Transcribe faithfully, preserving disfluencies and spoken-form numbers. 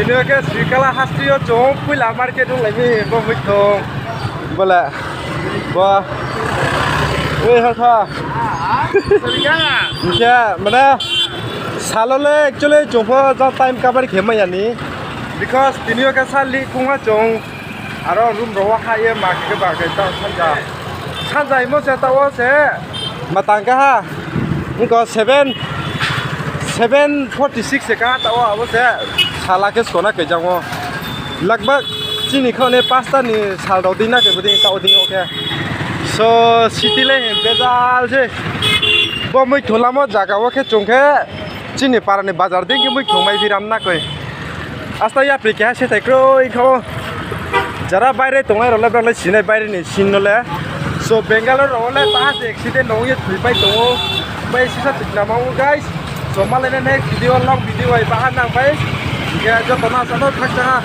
Nokhe Srikala hasteo chwng puila market wng laimi bo muitu. Bole. Bo. Oi ha kha. Khe mane salo le actually chwng pho ja time cover khe maya ni. Because tini o khe sal li khungma chwng. Aro room rogo ha ye ma khe ba khe ta sanja. Sanja imo se ta o se. Matang kha ha. Wngkha seven, seven forty six se kha ta o abo se. Sala khe sona khe jango. Lagbak chini khone pasta ni sal rok dina khe buding ta o ding o khe. So city le bejal se. Bo mui thulamo jaga o khe chwng khe. Chini para ni bazar ding ki mui thung mai biram na koi. Asta yapri keha se tai kroi kho. Jara baire tongnai role bang lai sinai baire ni sin nole. So Bangalore role ta se accident nong ye thui pai tongo. Bai sisa tikna mau guys. So malai ne next video long video ai bahan nang pai. Ke joto na sa no thak ha.